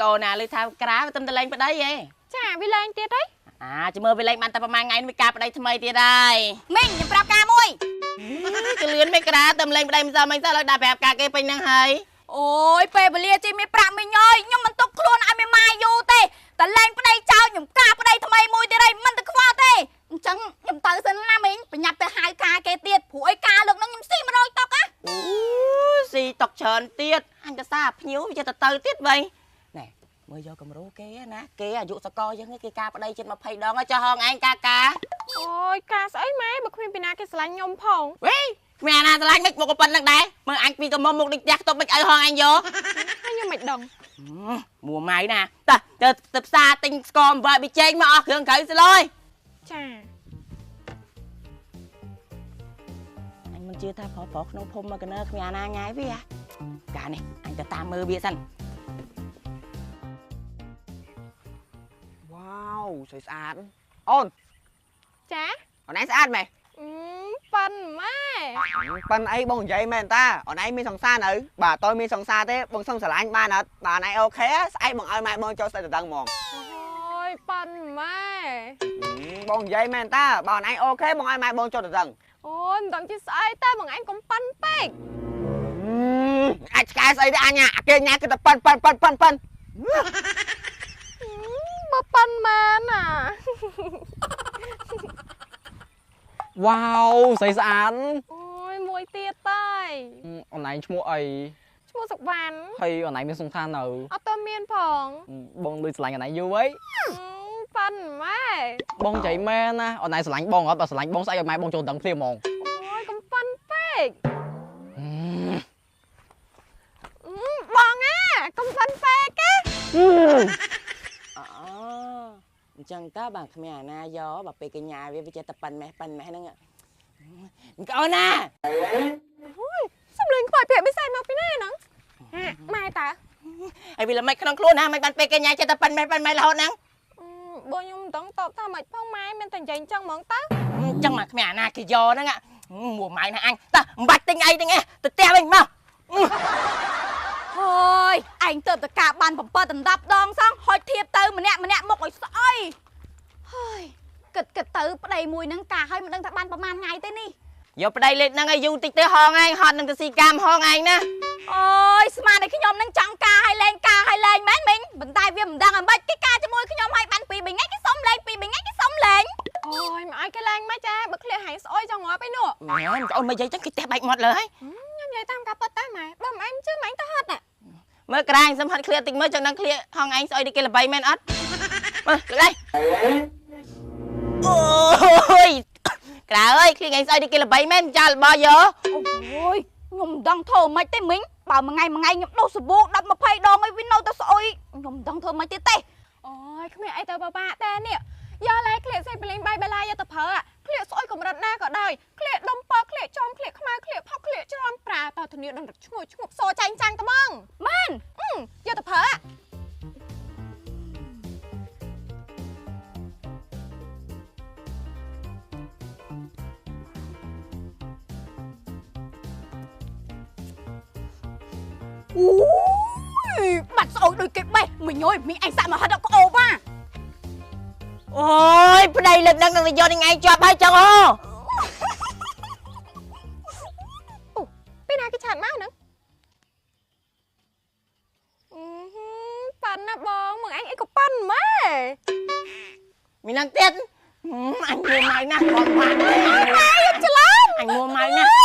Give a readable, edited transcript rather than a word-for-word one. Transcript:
កូនណាលើថាក្រាទៅតែលែងប្តីហ៎ ចាវាលែងទៀតហី អាចាំមើលវាលែងបានតែប្រហែលថ្ងៃវាការប្តីថ្មីទៀតហើយ មីងខ្ញុំប្រាប់ការមួយ គឺលឿនមិនក្រាទៅលែងប្តីមិនសល់មិនសល់ឲ្យដាក់ប្រាប់ការគេពេញហ្នឹងហើយ អូយពេលវេលាជីមានប្រាក់មីងអើយខ្ញុំមិនទុកខ្លួនឲ្យមានម៉ាយយូរទេតែលែងប្តីចោលខ្ញុំការប្តីថ្មីមួយទៀតហើយមិនទៅខ្វល់ទេអញ្ចឹងខ្ញុំទៅសិនណាមីងប្រញាប់ទៅហៅការគេទៀតព្រោះអីការលើកហ្នឹងខ្ញុំស៊ី100តុកណា អូស៊ីតុកច្រើនទៀតអញទៅសារភ្ញៀវវាទៅទៀតវិញណែមើលយកគំរូគេណាគេអាយុសកលយើងគេការប្តីជិត20ដងហើយចោះហងឯងការការ អូយការស្អីម៉ែបើគ្មានពីណាគេស្រឡាញ់ខ្ញុំផង វិញគ្មានអាណាស្រឡាញ់មិនមកប៉ុណ្្នឹងដែរមើលអញពីកំមុំមុខដូចផ្ទះខ្ទប់មិនឲ្យហងឯងយក ហើយខ្ញុំមិនដឹង មួម៉ៅណាតើទៅទៅផ្សារទិញស្ករអំបិលប៊ីចេងមកអស់គ្រឿងក្រៅស្លយ ចា អញមិនជឿថាប្រុសប្រុសក្នុងភូមិមកកណើគ្មានអាណាញ៉ាយវាកានេះអញទៅតាមមើលវាសិន វ៉ាវស្អាតស្អាតអូន ចា អូនឯងស្អាតមែន ប៉ិនម៉ែ ប៉ិនអីបងនិយាយមែនតាអូនឯងមានសង្សារនៅបាទតើមានសង្សារទេបងសុំស្រឡាញ់បានអត់បាទអូនឯងអូខេស្អែកបងឲ្យម៉ែបងចូលស្អែកទៅដឹងហ្មង អូយប៉ិនម៉ែ បងនិយាយមែនតាបើអូនឯងអូខេបងឲ្យម៉ែបងចូលទៅដឹង អូយមិនដឹងជាស្អីតែបងឯងកុំប៉ិនពេក អាចឆ្កែស្អីទេអញអាគេញ៉ាគឺតែប៉ិនប៉ិនប៉ិនប៉ិនប៉ិន បើប៉ិនមែនអា វ៉ាវស្អីស្អាត អូយមួយទៀតតើ អូនឯងឈ្មោះអី ឈ្មោះសុកវ៉ាន់ ហើយអូនឯងមានសង្សារនៅ អត់តមានផង បងដូចស្រឡាញ់អូនឯងយូរហី ប៉ិនម៉ែ បងចៃមែនណាអូនឯងស្រឡាញ់បងអត់បើស្រឡាញ់បងស្អែកឲ្យម៉ែបងចូលដឹងភ្លាមហ្មង អូយកុំប៉ិនពេកបងអាកុំប៉ិនពេកទេ អូអញ្ចឹងតើបើគ្មានអាណាយកបើពេលកញ្ញាវាវាចេះតែប៉ិនម៉េះប៉ិនម៉េះហ្នឹងកូនណា សំលេងខ្វាយប្រាក់មិនសែនមកពីណាហ្នឹងម៉ែតើ ហើយវាល្មិចក្នុងខ្លួនណាមិនបានពេលកញ្ញាចេះតែប៉ិនម៉េះប៉ិនម៉េះរហូតហ្នឹង បើខ្ញុំមិនដឹងតបថាមិនផងម៉ែមានតែនិយាយអញ្ចឹងហ្មងតើ អញ្ចឹងមកគ្មានអាណាគេយកហ្នឹងមួម៉ៅណាអញតើមិនបាច់ទិញអីទិញអីទៅផ្ទះវិញមក ហើយឯងទៅតកាបាន7ដណ្ដប់ដងសោះហុចធៀបទៅម្នាក់ម្នាក់មុខឲ្យស្អុយហើយគិតគិតទៅប្តីមួយហ្នឹងការឲ្យមិនដឹងថាបានប្រហែលថ្ងៃទេនេះ យកប្តីលេខហ្នឹងឲ្យយូរតិចទៅហងឯងហត់នឹងទៅស៊ីកម្មហងឯងណា អូយស្មានតែខ្ញុំនឹងចង់ការឲ្យលែងការឲ្យលែងមែនមីងប៉ុន្តែវាមិនដឹងអ្មេចគេការជាមួយខ្ញុំឲ្យបាន2 3ថ្ងៃគេសុំលែង2 3ថ្ងៃគេសុំលែង អូយមកឲ្យគេលែងមកចាបើឃ្លាហែងស្អុយចង់ងាប់ឯនោះ មែនអូនមិននិយាយចឹងគេផ្ទះបែកមាត់លើហើយ ខ្ញុំនិយាយតាមការពិតតាម៉ែបើមិនឯងជឿម៉ែទៅហត់ណា មើលក្រាញសុំហត់ឃ្លាតិចមើលចង់ដឹងឃ្លាហងឯងស្អុយដូចគេល្បីមែនអត់មើលលើកអូយក្រៅអើយឃ្លាឯងស្អុយដូចគេល្បីមែនចារបស់យក អូយខ្ញុំមិនដឹងធ្វើម៉េចទេមីងបើមួយថ្ងៃមួយថ្ងៃខ្ញុំដុសសាប៊ូ10 20ដងឲ្យវានៅតែស្អុយខ្ញុំមិនដឹងធ្វើម៉េចទៀតទេ អូយគ្មានអីទៅបបាក់តែនេះយកលែឃ្លាសេបលីងបាយបលាយកទៅប្រើឃ្លាស្អុយកម្រិតណាក៏ដោយឃ្លាដុំពកឃ្លាចំឃ្លាខ្មៅឃ្លាផុកឃ្លាជ្រាំប្រើតធានាដឹងឈ្ងុយឈ្ងប់សចែងចាំងត្មងមែនយកទៅប្រើ អូយបាត់ស្អុយដូចគេបេះមីងអើយមីងឯងសាក់មកហត់ដល់ក្អូប៉ា អូយប្តីលើកនឹងនឹងយកនឹងឯងជាប់ហើយចឹងអូ អូពេលណាគេឆាតមកហ្នឹងប៉ាន់ណាបងមកអញអីក៏ប៉ាន់ម៉ែ មីនឹងទៀតអញមួម៉ៅណាស់បងប៉ាន់ ម៉ែខ្ញុំច្រឡំ អញមួម៉ៅណាស់